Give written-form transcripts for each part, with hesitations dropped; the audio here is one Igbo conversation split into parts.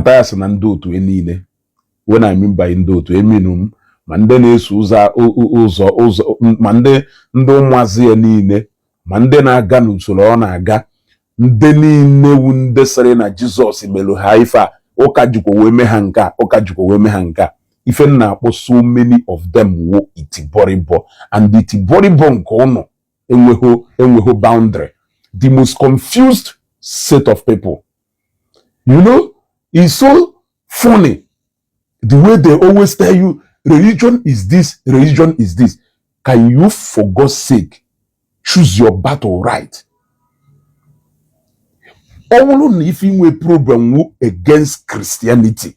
Mathias na ndị otu ya niile, when I mean by ndị otu, eminu m ma ndị na-eso ụzọ, ma ndị ụmụazị ya niile, ma ndị na-aga n'usoro ọ na-aga, ndị niile wu ndị sịrị na Jizọs merụ ha ife a, ụka jikwa wee mee ha nke a, ụka jikwa wee mee ha nke a. Ife m na-akpọ so many of them wo itiboribo, and itiboribo nke ụnụ enweghị boundary. The most confused set of people. It's so funny the way they always tell you religion is this, religion is this. Can you, for God's sake, choose your battle right? Ọ bụrụ na ife inwe problem wu against Christianity,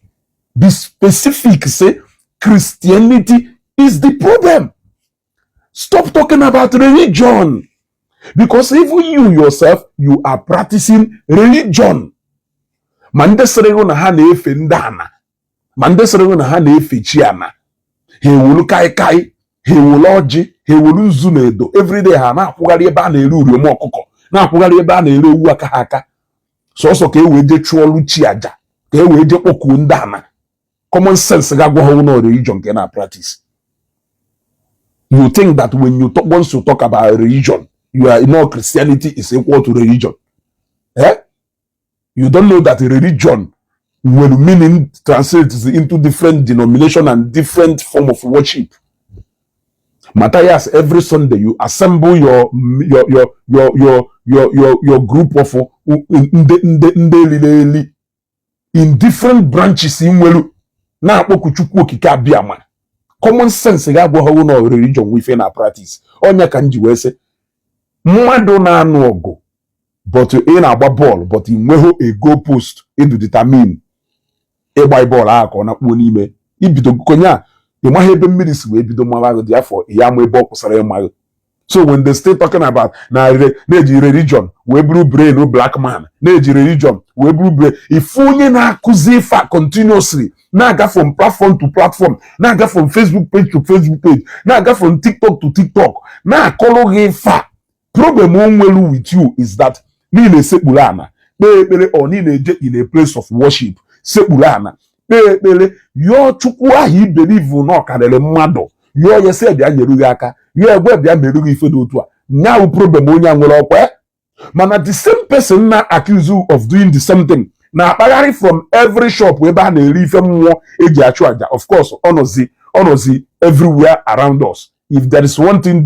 be specific, say Christianity is the problem. Stop talking about religion, because even you yourself, you are practicing religion. Ma ndị sịrị gị na ha na-efe ndị ana, ma ndị sịrị gị na ha na-efe chi ana, ha ewolu kaikai, ha ewolu ọjị, ha ewolu nzu na edo. Everyday ha na-akwụgharị ebe a na-ere uriom ọkụkọ, na-akwụgharị ebe a na-ere ewu aka ha aka, sọsọ ka e wee jee chụọlụ chi aja, ka e wee jee kpọkuo ndị ana. Common sense ga-agwa ha na religion nke na practice. You think that when you talk, once you talk about religion, you are, you know, Christianity is equal to religion, eh? You don't know that religion will meaning translates into different denomination and different form of worship. Matthias, every Sunday you assemble your group of ndị elili eli in different branches nwelu na-akpọku Chukwu Okike Abịama. Common sense ga-agwa ha na religion nwe ife na practice. Ọnya ka m ji wee sị mmadụ na-anụ ọgụ, but ị na-agba bọọlụ, but ị nweghị a goal post ịdụ determine ịgba bọọlụ ahụ ka ọ na-akpuo n'ime ibido konye a. Ị maghị ebe mmiri si wee bido mara gị dị afọ ya ama ebe ọ kwụsịrị ịma gị. So when they stay talking about na na-eji religion wee bụrụ brain black man, na-eji religion wee bụrụ brain, ife onye na-akụzi ife a continuously na-aga from platform to platform, na-aga from Facebook page to Facebook page, na-aga from TikTok to TikTok, na-akọrọ gị ife a, problem o nwelu with you is that niile sekpuru ana kpee ekpere, ọ niile eje in a place of worship sekpuru ana kpee ekpere, yọọ Chukwu ahụ i believe na ọ karịrị mmadụ, yọọ ya sị bịa nyere gị aka, yọọ egwe bịa merụ gị ife dị otu a. Nyawu problem onye a nwere ọkwa. Mana the same person na accuse you of doing the same thing na-akpagharị from every shop ebe a na-ere ife mmụọ eji achụ aja. Of course, ọ nọzi everywhere around us. If there is one thing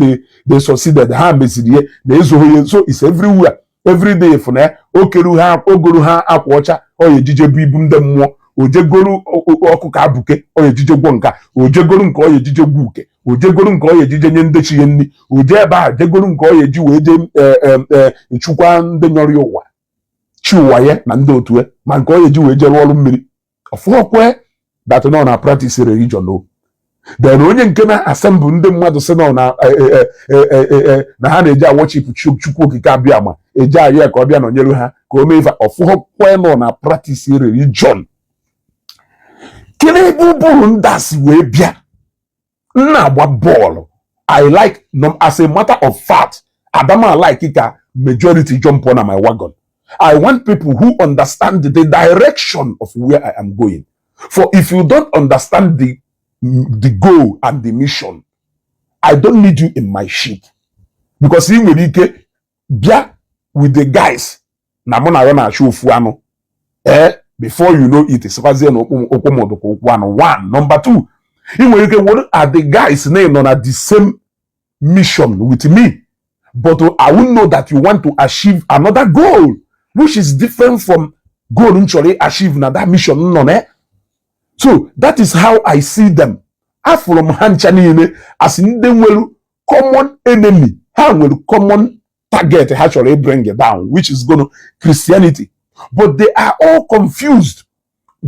they succeeded, ha meziri ihe na ezoghị ya, so it's everywhere every day. Fụ na okeru ha, ogoro ha akwa ọcha, ọ ya ejije bụ ibu ndị mmụọ, ojegoro ọkụkọ abụke, ọ ya ejije gwọ nka, ojegoro nke ọ ya ejije gwu uke, ojegoro nke ọ ya ejije nye ndị chi ya nri, oje ebe a jegoro nke ọ ya eji wee jee chukwa ndị nyọrọ ya ụwa, chi ụwa ya na ndị otu ya, ma nke ọ ya eji wee jee rụọ ọrụ mmiri ọfụọkwe that nọ na practice religion o. Then onye nke na-assemble ndị mmadụ sị nọ na na ha na-eji a-worship Chukwu Okike Abịa ma eje arịa ka ọ bịa nọnyere ha ka o mee ife ọfụọkwe nọ na practice religion. Kedu ebe ụbụrụ ndị a si wee bịa? M na-agba bọọlụ, I like no, as a matter of fact, Adama like ka majority jump on my wagon. I want people who understand the direction of where I am going. For if you don't understand the goal and the mission, I don't need you in my ship, because ị nwere ike bịa with the guys na mụ na ya na-achụ ofu anụ ee, before you know it, sịkwazie na ụkwụ m dịka ụkwụ anụ. One, number two, ị nwere ike were are the guys na nọ na the same mission with me, but I won't know that you want to achieve another goal which is different from goal m chọrọ achieve na that mission nọ na. So that is how I see them. Afụrụ m ha ncha niile as ndị nwere common enemy, ha nwere common target ha chọrọ bring it down, which is gonna Christianity, but they are all confused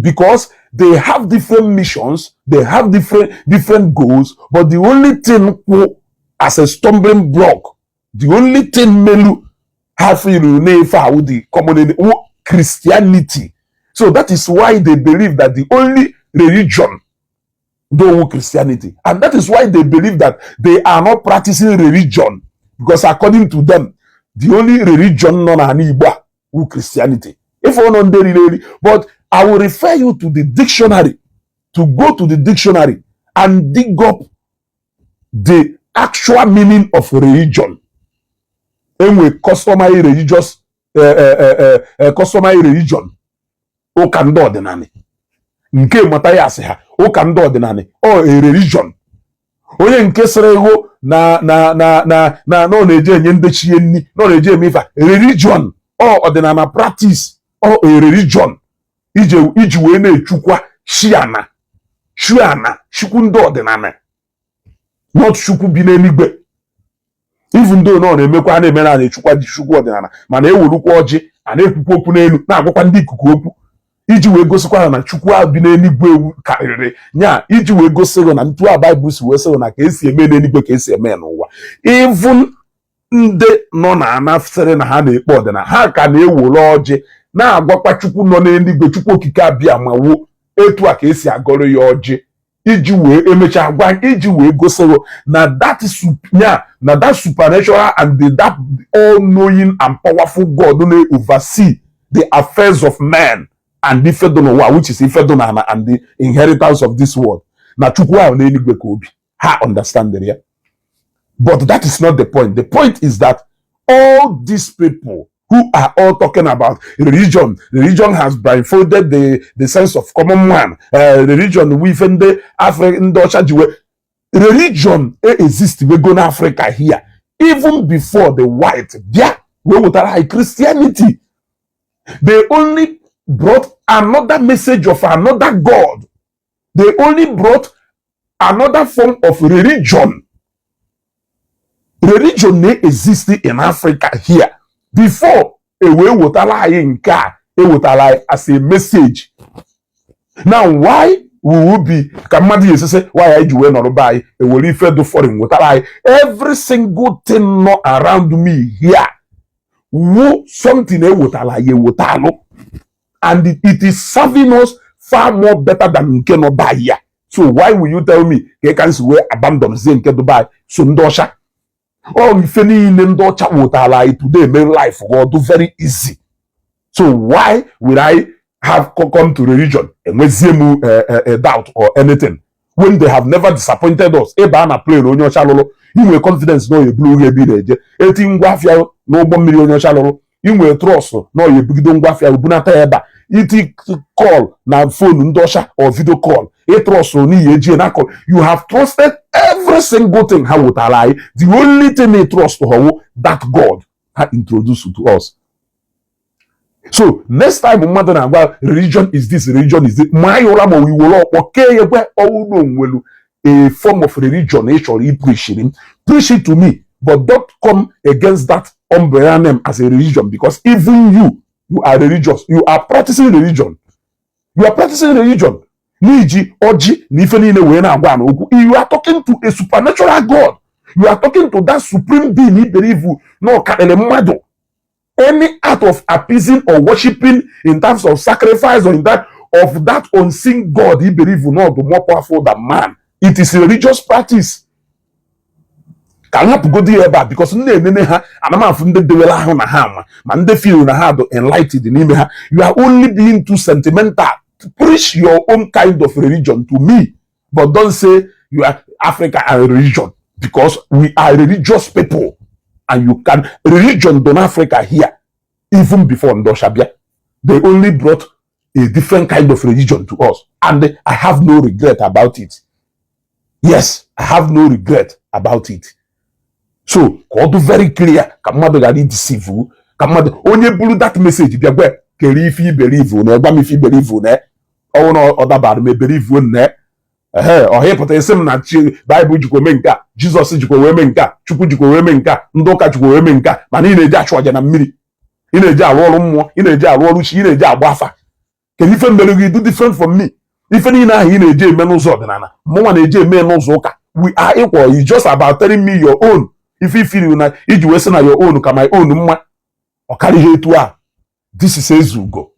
because they have different missions, they have different goals, but the only thing kwụ as a stumbling block, the only thing melu ha feel na-efe ahụ the common enemy wụ Christianity. So that is why they believe that the only religion though Christianity, and that is why they believe that they are not practicing religion, because according to them, the only religion nọ n'ala Igbo a wụ Christianity. If ọ nọ ndị riri eri, but I will refer you to the dictionary, to go to the dictionary and dig up the actual meaning of religion. Enwe customary religious customary religion, ụka ndị ọdịnala nke Mathias ha, ụka ndị ọdịnala, ọ a religion. Onye nke sịrị hụ na ọ na-eje enye ndị chie nni, na ọ na-eje eme ife a, religion, ọ ọdịnala practice, ọ a religion iji wee na-echukwa chiana chiana chukwu ndị ọdịnala, not Chukwu bi n'eluigwe. Even though na ọ na-emekwa, a na-eme na na-echukwa chukwu ọdịnala, mana ewelukwa ọjị, a na-ekwukwa okwu n'elu, na-agwakwa ndị ikuku okwu iji wee gosikwa ha na Chukwu ahụ bi n'eluigwe ewu karịrị nya, iji wee gosi ha na ntu a Baịbụl si wee sị ha na ka esi eme n'eluigwe ka esi eme n'ụwa. Even ndị nọ na ana sịrị na ha na-ekpe ọdịnala, ha ka na-ewere ọjị na-agwakwa Chukwu nọ n'eluigwe, Chukwu Okike abịa ma wuo etu a ka esi agọrọ ya ọjị, iji wee emechaa gwa, iji wee gosi ha na that nya na that supernatural and that all knowing and powerful God na-oversee the affairs of men and ife dị n'ụwa, which is ife dị n'ala and the inheritance of this world, na Chukwu ahụ n'eluigwe ka obi ha understand ya. But that is not the point. The point is that all these people who are all talking about religion, religion has blindfolded the sense of common man, religion wu ife ndị Africa, ndị ọcha ji wee religion exist we go na Africa here even before the white bịa wee wetara anyị Christianity. They only brought another message of another God. They only brought another form of religion. Religion na-exist in Africa here before e wee wetara anyị nke a ewetara anyị as a message. Now, why we will be ka mmadụ ya esese, why anyị ji wee nọrọ be anyị ewere ife dị foreign wetara anyị? Every single thing nọ around me here wu something ewetara anyị ewetalụ, and it is serving us far more better than nke nọ be anyị ya. So why will you tell me ka ị ka nsi wee abandon zie nke Dubai so ndị ọcha? Ọ ife niile ndị ọcha wetara anyị today make life go do very easy. So why will I have come to religion enwezie m doubt or anything when they have never disappointed us? Ịba na plane onye ọcha lụrụ, inwe confidence na ọ eburu oge ebe ị na-eje. Eti ngwa afịa n'ụgbọ mmiri onye ọcha lụrụ, inwe trust na ọ ebugido ngwa afịa ebunata ya ebe a. Iti call na phone ndị ọcha or video call, ị trust n'ihi ejie na call. You have trusted every single thing ha wetara anyị. The only thing ị trust ha that God ha introduce to us. So next time mmadụ na-agwa religion is this, religion is this, ma ya ụra ma iwere ọkpọ kee ya gwe ọwụ na onwelu a form of religion ị chọrọ ipreachiri m, preach it to me, but don't come against that umbrella name as a religion, because even you, you are religious. You are practicing religion. You are practicing religion n'iji ọjị na ife niile wee na-agwa na okwu. You are talking to a supernatural God. You are talking to that supreme being I believe na ọ karịrị mmadụ. Any act of appeasing or worshiping in terms of sacrifice or in that of that unseen God he believe not more powerful than man, it is a religious practice. Ka m hapụgodi ya ebe a, because m na-enene ha, ana m afụ ndị dewere ahụ na ha ama ma ndị feel na ha dị enlightened n'ime ha. You are only being too sentimental. Preach your own kind of religion to me, but don't say you are Africa and religion, because we are religious people and you can religion don Africa here even before ndị ọcha bịa. They only brought a different kind of religion to us, and I have no regret about it. Yes, I have no regret about it. So ka ọ dị very clear, ka mmadụ ghara ideceive, ka mmadụ onye buru that message bịa gwa kere ife iberivu na gwa m ife iberivu na ọnwụ na ọ dabara m eberivu na ehe ọha ịpụta isi m na chi Baịbụl jikwa mee nke a, Jizọs jikwa wee mee nke a, Chukwu jikwa wee mee nke a, ndị ụka jikwa wee mee nke a, mana ị na-eji achụ aja na mmiri, ị na-eji arụ ọrụ mmụọ, ị na-eji arụ ọrụ chi, ị na-eji agba afa. Kedu ife mere gị do different from me? Ife niile ahụ ị na-eji eme n'ụzọ ọdịnala, mụnwa na-eji eme n'ụzọ ụka. We are equal. It's just about telling me your own ife ifiri na iji wee sị na your own ka my own mma. Ọ karịghị etu a. This is Ezugo.